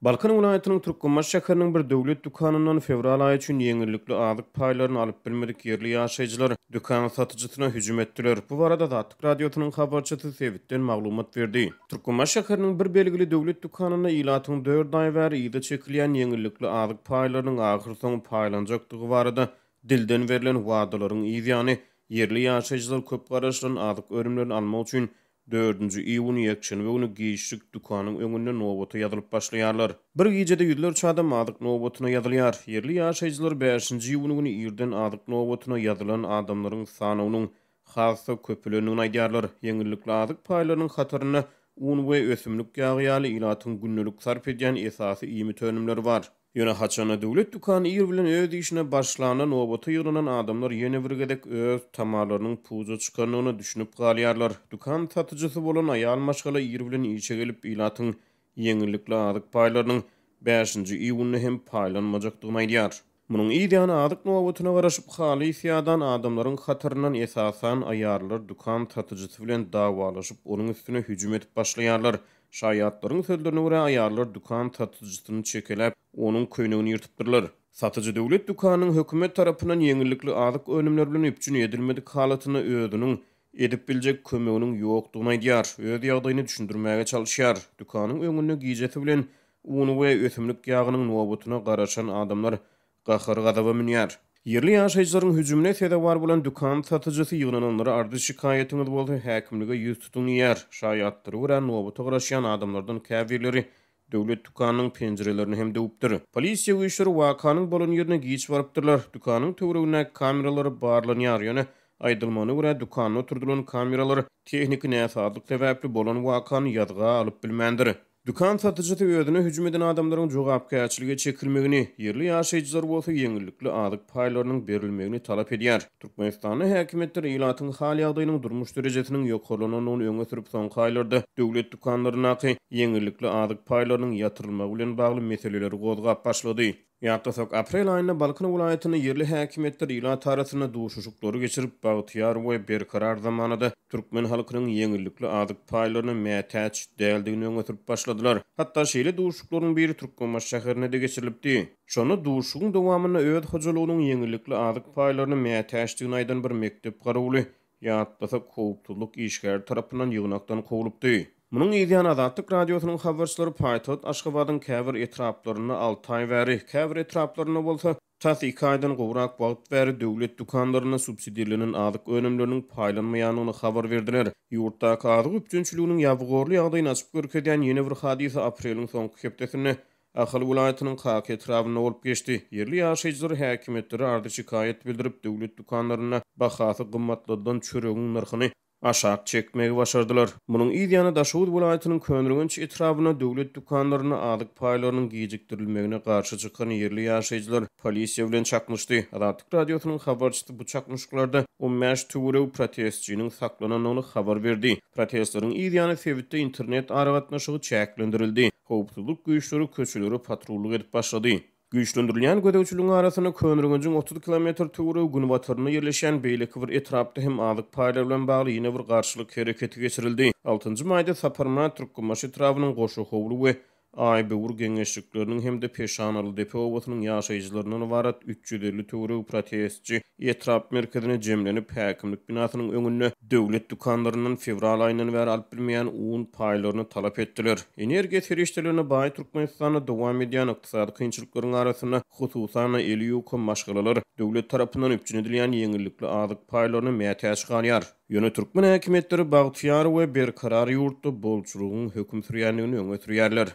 Balkan welaýatynyň Türkmenbaşy şäheriniň bir döwlet dükanyndan fewral aýy üçin ýeňillikli azyk paýlaryny alyp bilmedik ýerli ýaşaýjylar dükan satyjysyna hüjüm etdiler. Bu barada Azatlyk Radiosynyň habarçysy sebitden maglumat berdi. Türkmenbaşy şäheriniň bir belgili döwlet dükanynda ilatyň dört aý bäri yza çekilýän ýeňillikli azyk paýlarynyň ahyrsoňy paýlanjakdygy barada dilden berlen wadalaryň yzýany, ýerli ýaşaýjylar köp garaşylan azyk önümlerini almak üçin Dördünji iýun ýekşenbe güni giçlik dükanyň öňünde nobata ýazylyp başlaýarlar. Bir gijede ýüzlerçe adam azyk nobatyna ýazylýar. Ýerli ýaşaýjylar bäşinji iýun güni irden azyk nobatyna ýazylan adamlaryň sanawynyň has-da köpelendigini aýdýarlar. Ýeňillikli azyk paýlarynyň hatarynda un we ösümlik ýagy ýaly ilatyň gündelik sarp edýän esasy iýmit önümleri bar. Ýöne haçanda döwlet dükany ir bilen öz işine başlanda nobata ýygnanan adamlar ýene bir gezek öz tamalarynyň puja çykandygyna düşünip galýarlar. Dükan satyjysy bolan aýal maşgala ir bilen işe gelip ilatyň ýeňillikli azyk paýlarynyň bäşinji iýunda hem paýlanmajakdygyny aýdýar. Munuň yz ýany azyk nobatyna garaşyp halys ýadan adamlaryň hataryndan esasan aýallar dükan satyjysy bilen dawalaşyp onuň üstüne hüjüm edip başlaýarlar. Şaýatlaryň sözlerine görä aýallar dükan satyjysyny çekeläp onuň köýnegini ýyrtypdyrlar. Satyjy döwlet dükanynyň hökümet tarapyndan ýeňillikli azyk önümleri bilen üpjün edilmedik halatynda özüniň edip biljek kömeginiň ýokdugyny aýdýar, öz ýagdaýyny düşündirmäge çalyşýar. Dükanyň öňünde gijesi bilen Un we ösümlik ýagynyň nobatyna garaşan adamlar gahar-gazaba münýär. Ýerli ýaşaýjylaryň hüjümine sezewar bolan dükan satyjysy ýygnananlara arzy-şikaýatyňyz bolsa häkimlige ýüz tutuň diýýär. Şaýatlara görä, nobata garaşýan adamlardan käbirleri döwlet dükanynyň penjirelerini hem döwüpdir. Polisiýa güýçleri wakanyň bolan ýerine giç barypdyrlar. Dükanyň töweregindäki kameralar barlanýar, ýöne aýdylmagyna görä, dükanda oturdylan kameralar tehniki näsazlyk sebäpli bolan wakany ýazga alyp bilmändir. Dükan satyjysy özüne hüjüm eden adamlaryň jogapkärçilige çekilmegini, ýerli ýaşaýjylar bolsa ýeňillikli azyk paýlarynyň berilmegini talap edýär. Türkmenistanda häkimiýetler ilatyň hal-ýagdaýynyň durmuş derejesiniň ýokarlanandygyny öňe sürüp, soňky aýlarda döwlet dükanlaryndaky ýeňillikli azyk paýlarynyň ýatyrylmagy bilen bagly meseleleri gozgap başlady. Ýatlasak, aprel aýynda Balkan welaýatynda ýerli häkimiýetler ilat arasynda duşuşyklary geçirip, bagtyýar we berkarar zamanada türkmen halkynyň ýeňillikli azyk paýlaryna mätäç däldigini öňe sürüp başladylar. Hatda şeýle duşuşyklaryň biri Türkmenbaşy şäherinde-de geçirilipdi. Şonda duşuşygyň dowamynda öz hojalygynyň ýeňillikli azyk paýlaryna mätäçdigini aýdan bir mekdep garawuly Ýatlasak, howpsuzlyk işgäri tarapyndan ýygnakdan kowlupdy. Munuň yzýany Azatlyk Radiosynyň habarçylary paýtagt Aşgabadyň käbir etraplarynda alty aý bäri, käbir etraplarynda bolsa, tas iki aýdan gowrak wagt bäri döwlet dükanlarynda subsidirlenen azyk önümleriniň paýlanmaýandygyny habar berdiler. Ýurtdaky azyk üpjünçiliginiň ýabygorly ýagdaýyny açyp görkezýän ýene bir hadysa apreliň soňky hepdesinde Ahal welaýatynyň Kaka etrabynda bolup geçdi. Ýerli ýaşaýjylar häkimiýetlere arzy-şikaýat bildirip, döwlet dükanlarynda bahasy gymmatladylan çöregiň nyrhyny aşak çekmegi başardylar. Munuň yz ýany Daşoguz welaýatynyň Köneürgenç etrabynda döwlet dükanlarynda azyk paýlarynyň gijikdirilmegine garşy çykan ýerli ýaşaýjylar polisiýa bilen çaknyşdy. Azatlyk Radiosynyň habarçysy bu çaknyşyklarda 15 töweregi protestçiniň saklanandygyny habar berdi. Protestleriň yz ýany sebitde internet aragatnaşygy çäklendirildi. Howpsuzlyk güýçleri köçelere patrullyk edip başlady. Güýçlendirilýän gözegçiligiň arasynda Köneürgenjiň 30 kilometr töweregi günbatarynda ýerleşýän beýleki bir etrapda hem azyk paýlary bilen bagly ýene bir garşylyk hereketi geçirildi. Altynjy maýda Saparmyrat Türkmenbaşy etrabynyň Goşahowly we Aýböwür geňeşlikleriniň hem-de Peşanalydepe obasynyň ýaşaýjylaryndan ybarat 350 töweregi protestçi etrap merkezine jemlenip, häkimlik binasynyň öňünde döwlet dükanlaryndan fewral aýyndan bäri alyp bilmeýän un paýlaryny talap etdiler. Energiýa serişdelerine baý Türkmenistanda dowam edýän ykdysady kynçylyklaryň arasynda, hususan-da, eli ýuka maşgalalar döwlet tarapyndan üpjün edilýän ýeňillikli azyk paýlaryna mätäç galýar. Ýöne türkmen häkimiýetleri bagtyýar we berkarar ýurtda bolçulygyň höküm sürýändigini öňe sürýärler.